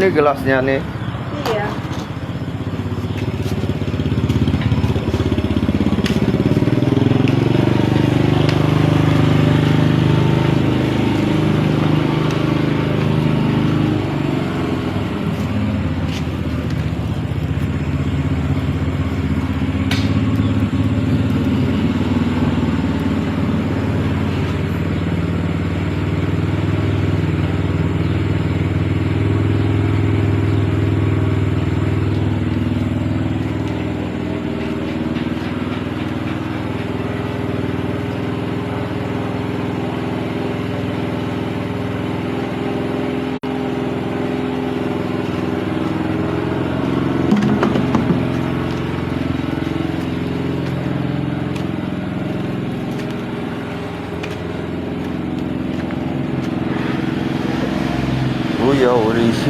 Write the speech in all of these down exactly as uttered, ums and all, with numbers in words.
Gelasnya ni. Iya. 不要理性，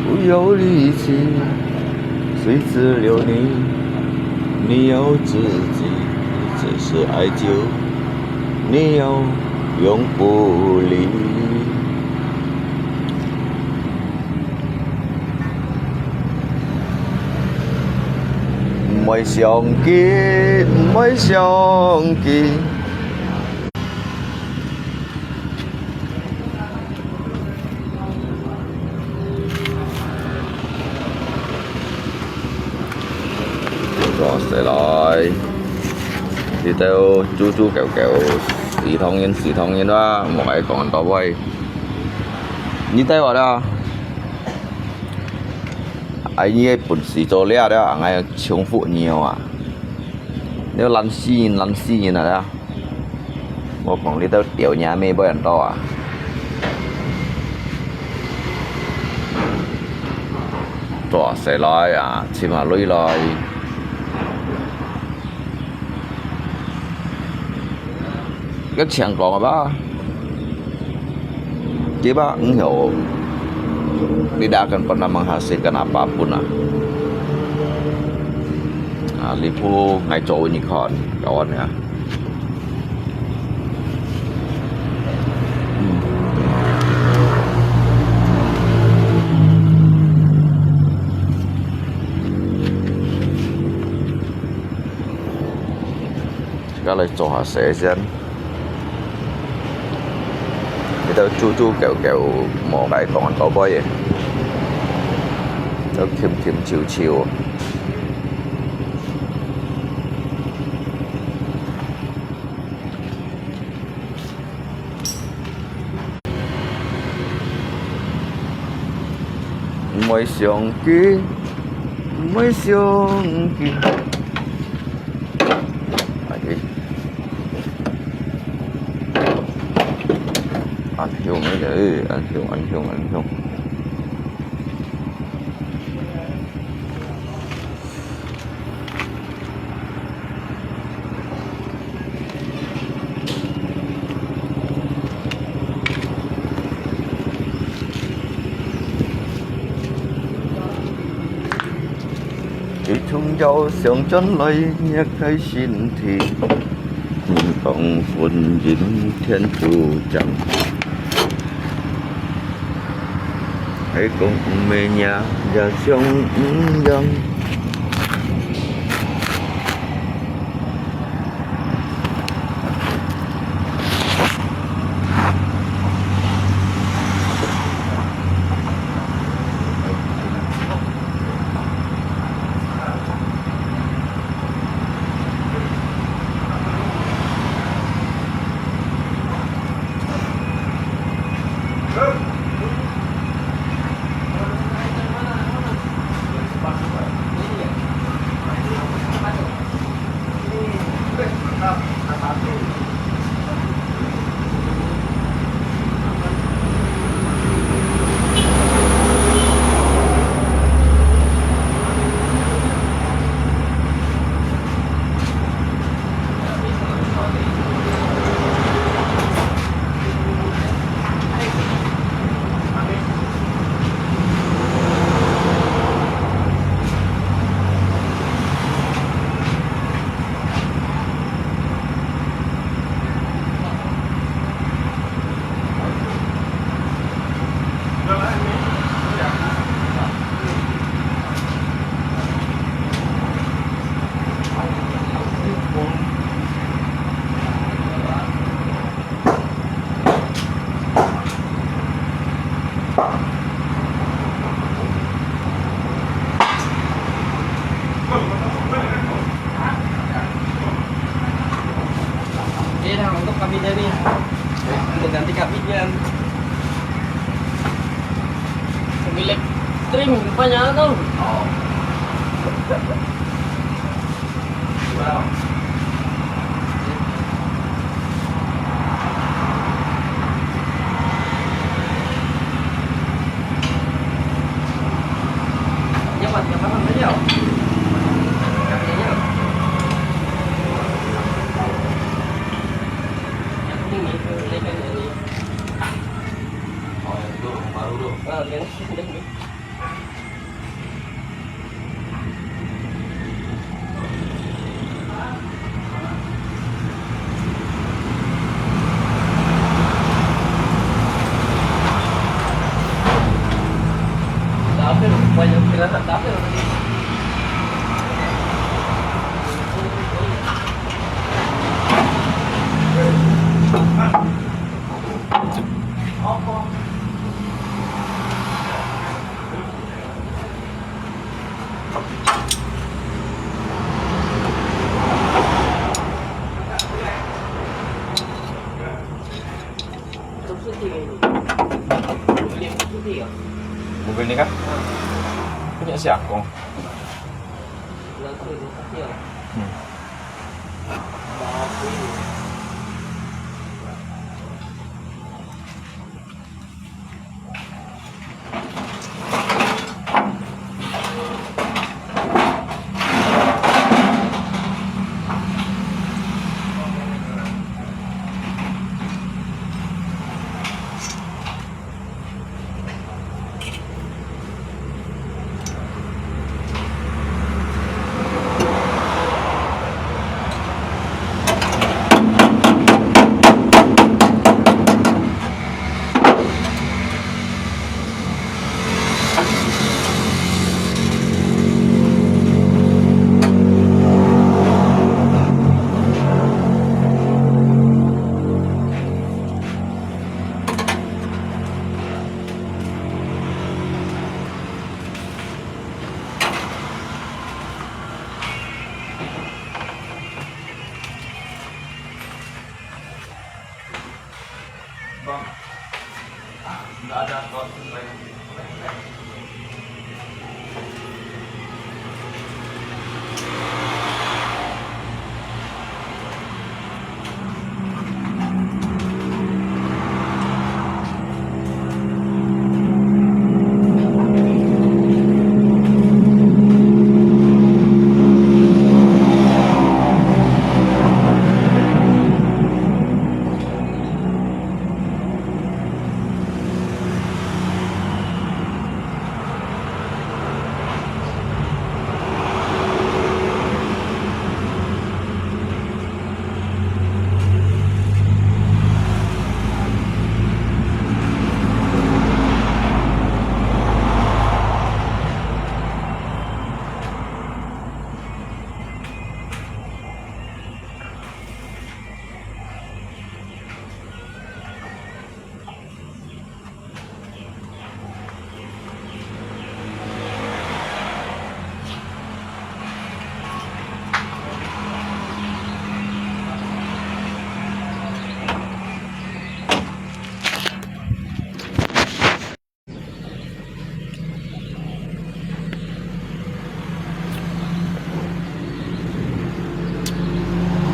不要理性，谁只留你？你要自己，只是爱久，你要永不离。毋会相见，毋会相见。 坐起來，這兜豬豬狗狗，死唐人，死唐人啊，莫愛講到尾。你帶我啦，哎，你个本事做了了，𠊎重複你哦啊，你懶死人，懶死人啊！ 我講你兜條命尾會恁多啊！大細來啊，尋下鐳來。該請講啊吧。 Di ba, engkau, tidak akan pernah menghasilkan apa pun lah. Ah, lipu ngai cho ni kon, kawan ya. Hmm. Sekarang 來做下事先。 這兜豬豬狗狗無愛講到尾个，都欽欽啾啾。毋會相見，毋會相見。 哎，恁香个，哎，恁香，恁香，恁香。最重要想轉來，若个身體，健康婚姻天主講。 係講毋係呀，也想毋樣。Stream banyak tu. Mobil ni kah? Punya si Akong. Hmm. Bang. Ah, nggak ada slot.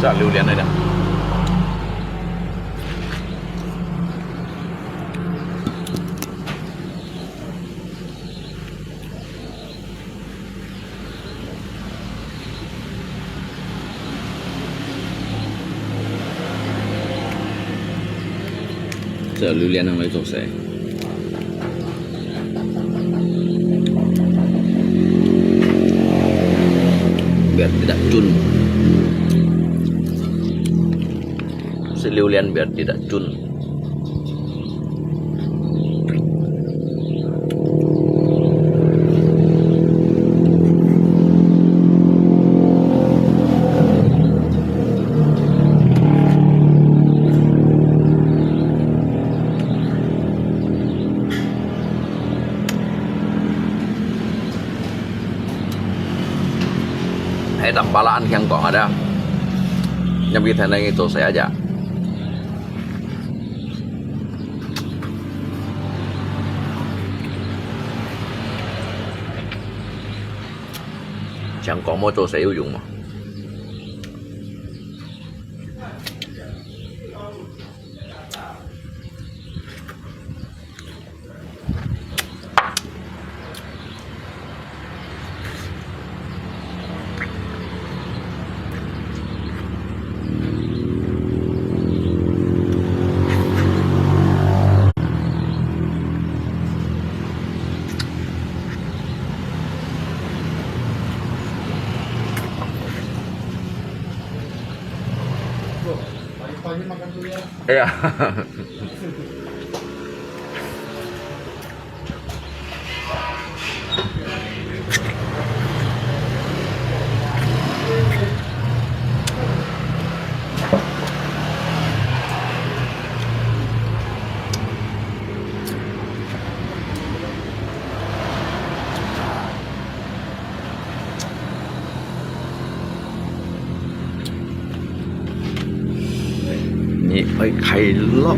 Chả, 榴莲 đây nè. Chả, 榴莲 nang lai cho se. Biar tidak cun. Chả, 榴莲 biar tidak cun. Hai tang palaan hiang kong ada. Nyam kita nai to saya aja. 像講無做事有用嘛。 哎呀，你愛開咯。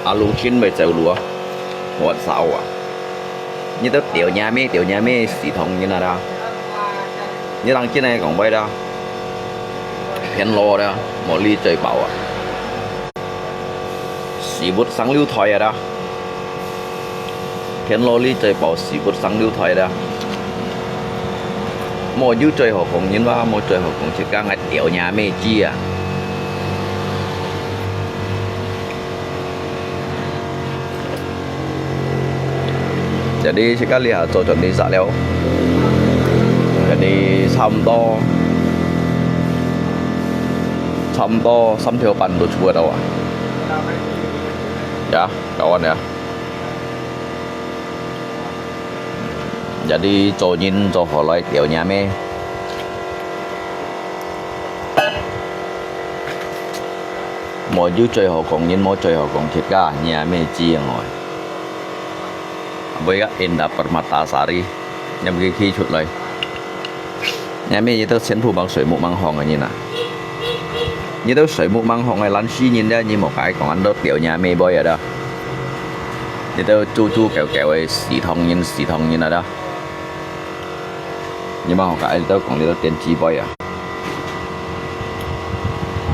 阿魯沁會走路啊，我操啊！你兜吊娘咩，吊娘咩，死唐人啊啦！你當真个講話啦？騙老啦，無理嘴巴啊！死物生六胎啊啦！騙老理嘴巴，死物生六胎啦！無有嘴好講人話，無嘴好講自家，𠊎吊娘咩知啊！ Jadi，自家這下做轉地煞了。Jadi，差毋多，差毋多三條半都出得到啊。呀，搞完了。Jadi，做人做好來吊娘咩。 無有嘴好講人，無嘴好講自家，你阿姆知哦。Bui ka Indah Permatasari，你毋去去出來。你阿姆這兜全部吂睡目吂䟘个人啊！你兜睡目吂䟘个懶尸人咧，你莫解講恁多吊你阿姆背啊啦！你兜豬豬狗狗个死唐人，死唐人啊啦！ 你莫學佢兜講這兜電子杯啊。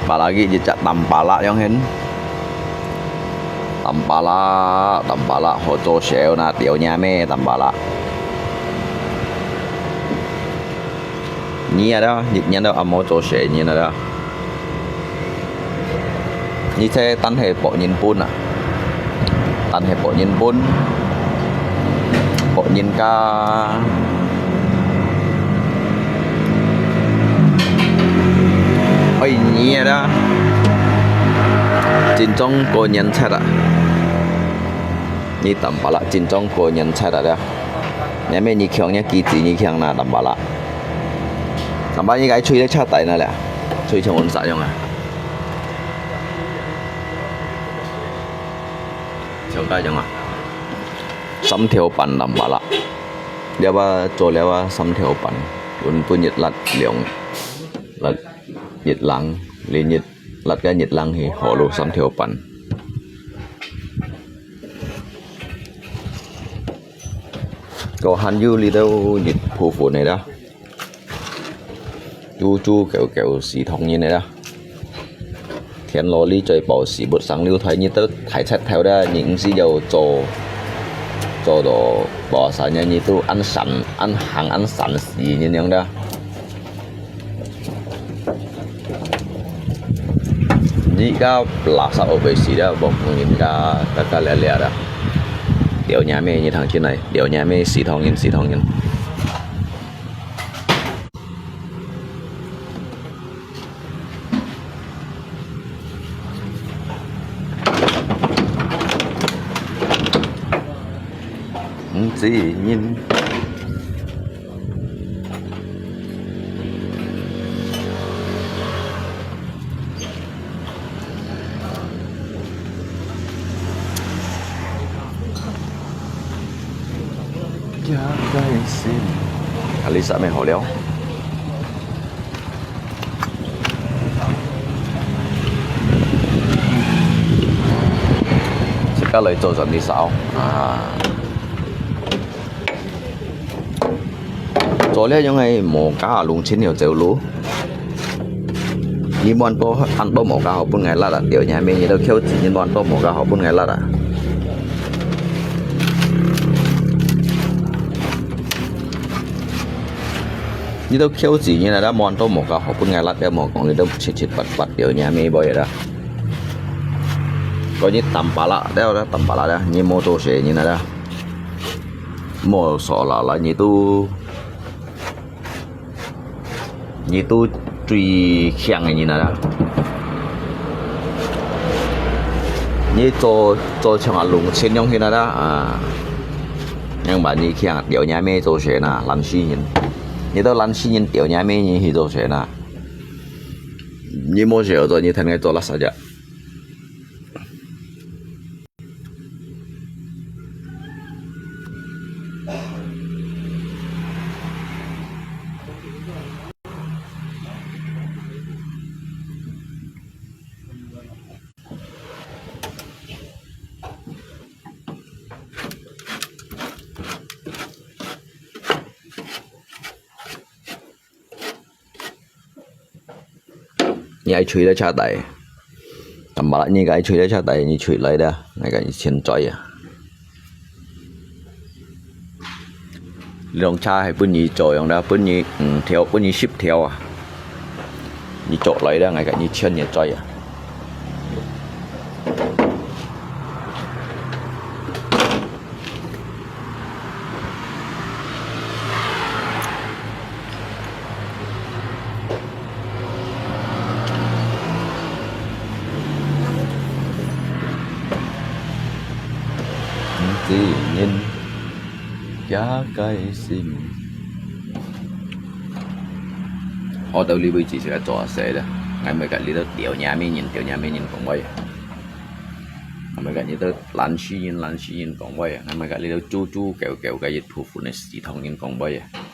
Apalagi一隻tampalak樣形。Tampalak，tampalak好做事那，吊你阿姆tampalak。你啊啦，一年都阿無做事，你啊啦。 你這單係博人本啊，單係博人本，博人家，愛你啊啦，真正過年節啊，你tampalak真正過年節啊啦，你阿姆你強，你機子你強哪，tampalak。Tampalak你該吹个車底哪了，吹成溫煞樣啊！ 像該樣啊，三條半tampalak，這下做這下三條半，分分日焫涼，焫日冷，連日焫个日冷去，好咯，三條半。個還有這兜日部分个啦。 豬豬狗狗死唐人个啦。天羅地嘴包屎朏生溜胎，你兜大賊頭啦，你毋使要做，做到跋山个，你都恁散，恁行恁散死人樣啦。你个垃圾烏白死啦，莫講人家，大家了了啦。了你咩，你聽見來，了你咩，死唐人，死唐人。 毋知人。啊，這煞乜好了。 自家來做轉地煞啊！做了樣个無加弄清了走路。你滿多恁多無加好分𠊎焫啊！對，你還沒你都口子，你滿多無加好分𠊎焫啊！ 你兜口子人啊，滿到無夠好分𠊎焫，也無講你兜七七八八條，你還沒背啦。講你tampalak，了啦，tampalak啦，你無做事人啊啦。無所啦啦，你都，你都最強个人啊啦。你做，做像阿龍親樣去啦啦，啊。 樣般你強，條你阿姆做事啊，懶尸人。你兜懶尸人，條你阿姆人去做事啊。你無事做，你天天做垃圾啫。你愛吹了車底，但把你个愛吹了車底，你吹來了，𠊎个你先追啊。這種車係分你做用了，分你五條，分你十條啊。你做來了，𠊎个你全日追啊。 毋知人家个心。好到這位置係做事啦，𠊎毋會甲你兜刁難个人，刁難个人講話啊。𠊎毋會甲你兜懶尸人，懶尸人講話啊。𠊎毋會甲你兜豬豬狗狗个一部分个死唐人講話啊。